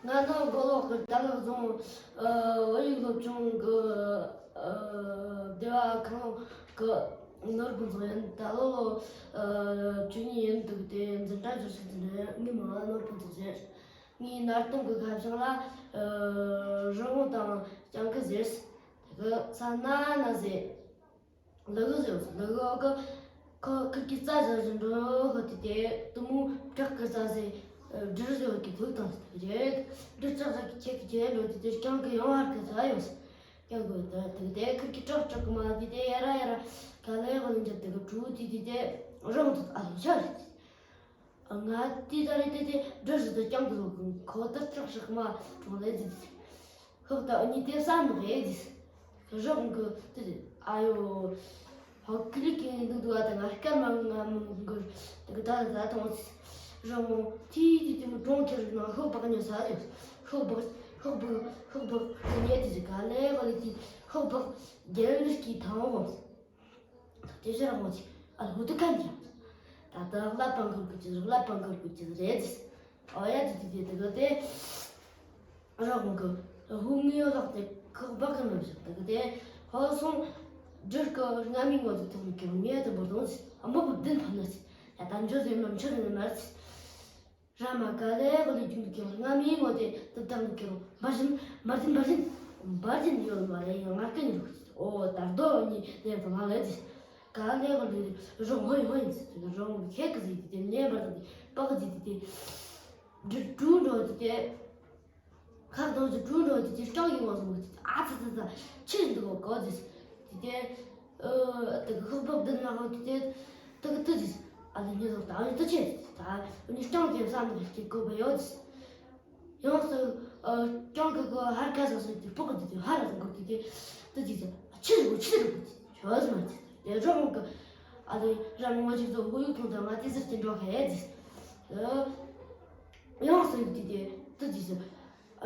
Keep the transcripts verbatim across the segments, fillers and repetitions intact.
ང་ནི་མགོ་ལོག་གི་དར་ལག་རྫོང་བོད་ཡིག་སློབ་ཆུང་གི་སྡེ་བ་ཁང་གི་ནོར་བུ་ཚོ་ཡིན། ད་ལོ་བཅུ་གཉིས་ཡིན། འདུག་སྟེ་འཛིན་གྲྭ་བཅུ་གཅིག་ཏུ་འགྲོ། ངའི་མིང་ལ་ནོར་བུ་ཚོ་ཟེར། ངའི་ནར་སྟོང་གི་ཁ་བྱང་ལ་རི་བོང་དང་སྤྱང་ཀི་ཟེར། དེ་གི་ས་ན་ན་ཟེར། ལུ་གུ་ཟེར་བ། ལུ་གུ་གི་ཁོ་ཁུར་གི་རྩྭ་ཟ་བཞིན་འགྲོ་ཧོ་དེ་དེ་དུ་མོ་བྲག་གི་རྩྭ་ཟེར། སྦྲུལ་ཟེར་བ་གི་ཐུག་དང་ཟེར་རེད། སྦྲུལ་ལྕགས་ཟ་གི་ཁྱེད་ཀྱི་ཁྱེད་འགྲོ་དེ་དེ་སྤྱང་ཀི་ཡང་བར་གི་ཟ་ཡོད། སྤྱང་ཀི་དེ་དེ་དེ་ཁུར་གི་བྲག་བྲག་གི་མ་དེ་དེ་ཡ་ར་ཡ་ར་ག་ལེ་ག་ལེ་འཇབ་དེ་གི་གྲུ་དེ་དེ་དེ་རང་དུ་ཨ་ལུ་ཆ་རེད། ང་དེ་ད་རེད་དེ་དེ་འདྲ་ཞིག་ཏུ་སྤྱང་གི་འདུག་ཁོ་ལྟར་ཀྲག་ཀྲག་མ་གྲོང་ལས་ཟིག་ཁོག་ད་གཉིས་དེ་བསམ་རེད་ཟིག་རོགས་གི་དེ་དེ་ཨ་ཡོ། ཧོ་ཀི་ལི་ཀི་འདུག་འདུག་ཨ་ད་ང་སྐར་མ་ང་མ་གི་དེ་གི་ད་ད་ཐོང་ཟིག་རོགས་མོ་དེ་དེ་དེ་མོ་གྲོང་ཁྱེར་ནང་ཤོག་སྦག་ཉོ་ས་ཟིག་ཤོག་སྦག་ཤོག་སྦག་ཤོག་སྦག་དེ་ཉེ་དེ་ཟིག་ག་ལེ་ག་ལེ་དེ་ཤོག་སྦག་རྒྱལ་ལི་ཀི་ཐང་འོང་ཟིག་དེ་ཕྱིར་ངོ་ཅི་ཨ་ལ་ཧུ་ཏུ་ཁན་ཅི། ད་ལྟ་ཀླད་པ་འཁོར་གི་ཅི་ཀླད་པ་འཁོར་གི་ཅི་རེད། ཨོ་ཡ་ཅི་ཅི་ཅི་དེ་གི་དེ་རོགས་གི་ཧུ་ངི་ཡོ་ལག་དེ་ཁག་པ་གི་མི་བཞག་དེ་གི་དེ་ཧོ་སོང་སྦྲུལ་གི་རྔ་མའི་ངོ་དེ་ཐོག་ནས་ཀྱང་མེད་དུ་འབུར་དོང་ཅི་ཨ་མོ་བུ་བདུན་ཕ་ན་ཅི་ཡ་ད་འཇོ་ཟེར་མ་འཆི་རེ་མར་ཅི། ར་མ་ག་ལེ་ག་ལེ་རྒྱུན་དུ་རྔ་མའི་ངོ་དེ་དུ་བཏང་དུ་ཁྱེར་རོ། འབར་བཞིན་འབར་བཞིན་འབར་བཞིན་འབར་བཞིན་ཡོད་མ་རེད། ཡང་ང་སྐད་ཉོ་གི་ཨོ་ད་རྡོ་གཉིས་ལེབ་དང་ལ་ལེ་ཅི་ག་ལེ་ག་ལེ་རོ་ཧོ་ཡི་ཧོ་ཡི་ཅི་རོ་ཁེ་གི་ཟིག་དེ་ནེ་འབར་དང་དེ་པག་ཅི་དེ་དེ་འབྲུ་འབྲུ་འགྲོ་དེ་དེ་ཁག་དང་ཅི་འབྲུ་འགྲོ་དེ་དེ་སྐྲག་ཡི་ངོ་སོང་གི་ཨ་ཙི་ཙི་ཙི་ཆི་འདུག་གོ་ཅི་དེ་དེ། ཨ་དེ་གི་ཤོག་སྦག་བདུན་ལ་ཧོ་དེ་དེ་དེ་གི་དེ་ཟིག་ཨ་ལེ་ཉེ་ཟོག་ད་ཨ་ནི་དེ་ཆེ་ད་ཨ་ནི་སྤྱང་ཀི་བསམ་ནི་སྐྱེ་དགོས་པ་ཡོད་ཟིག་ཡོངས་སུ་ཨ་སྤྱང་ཀི་གི་ཧར་ཁ་ཟ་སོང་དེ་ཕོག་གི་དེ་ཧར་ལ་འགོ་དེ་དེ་དེ་ཟིག་ཟིག་ཨ་ཆི་རེད་གོ་ཆི་རེད་གོ་དེ་ཆོ་ཟིག་མ་དེ་དེ་རོགས་གི་ཨ་ལེ་ར་མོ་ཅིག་ཟོ་ཧུ་ཡུག་ཐོང་ད་ང་དེ་ཟིག་དེ་འགྲོ་ཁ་ཡེ་ཟིག་ཡོངས་སུ་དེ་དེ་དེ་ཟིག་ཟིག་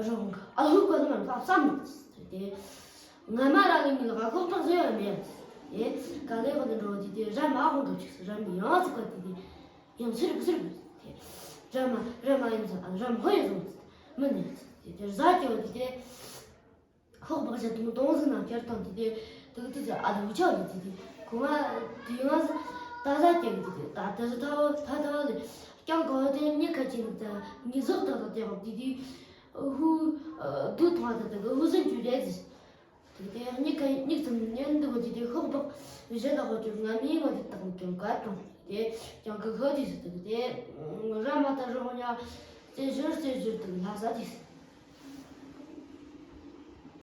རོང་ཨ་ཧུ་ག་ལ་མ་ལ་བསམ་མི་དེ། ང་མ་ར་ལི་མི་ལ་ག་ཁོག་ཐག་བཟོས་ཡ་མེད། དེ་ག་ལེ་ག་ལེ་འགྲོ་དེ་དེ་ར་མ་ཧོང་ག་ཅིག་ར་མི་ཡང་ཚིག་པ་དེ་དེ་ཡང་ཚིར་གི་ཚིར་གི་དེ་ར་མ་ར་མ་ཡང་ཚ་ར་མ་ཧོ་ཡང་ཚ་མི་ནི་དེ་དེ་ར་ཟ་ཀྱི་བ་དེ་དེ་ཁོག་སྦག་ཆ་དུ་མོ་དོང་ཟིག་ནང་ཁྱེར་དང་དེ་དེ་དུ་དུ་ཚ་ཨ་ལུ་ཆ་དེ་དེ་དེ་ཁོ་ང་དེ་ང་ད་ཟ་ཀྱི་དེ་དེ་ད་ད་ཟ་ཐ་བ་ད་ད་བ་ལེ། སྤྱང་ཀི་དེ་གཉིད་ཁ་ཅིག་ནུབ་ད་ངི་ཟོག་ཏག་ཏག་སྟེ་དེ་དེ་ཧུ་སྡུག་ཐང་ད་ད་གི་ཧུ་སེམས་ཅུ་རེད་ཟེར། དེ་དེ་གཉིད་ཁ་གཉིད་ཙམ་ཉན་འདུག་དེ་དེ་ཤོག་སྦག་བཞི་ལ་ཧོ་ཅུར་རྔ་མའི་ངོ་དེ་དག་ཀྱང་ག་དང་དེ་སྤྱང་ཀི་ཧོ་དེ་ཟེར་དེ་དེ་ར་མ་ད་རོ་ཉ་རྩེ་ཞོར་རྩེ་ཞོར་དེ་ལྷ་ས་དེ་ཟེར།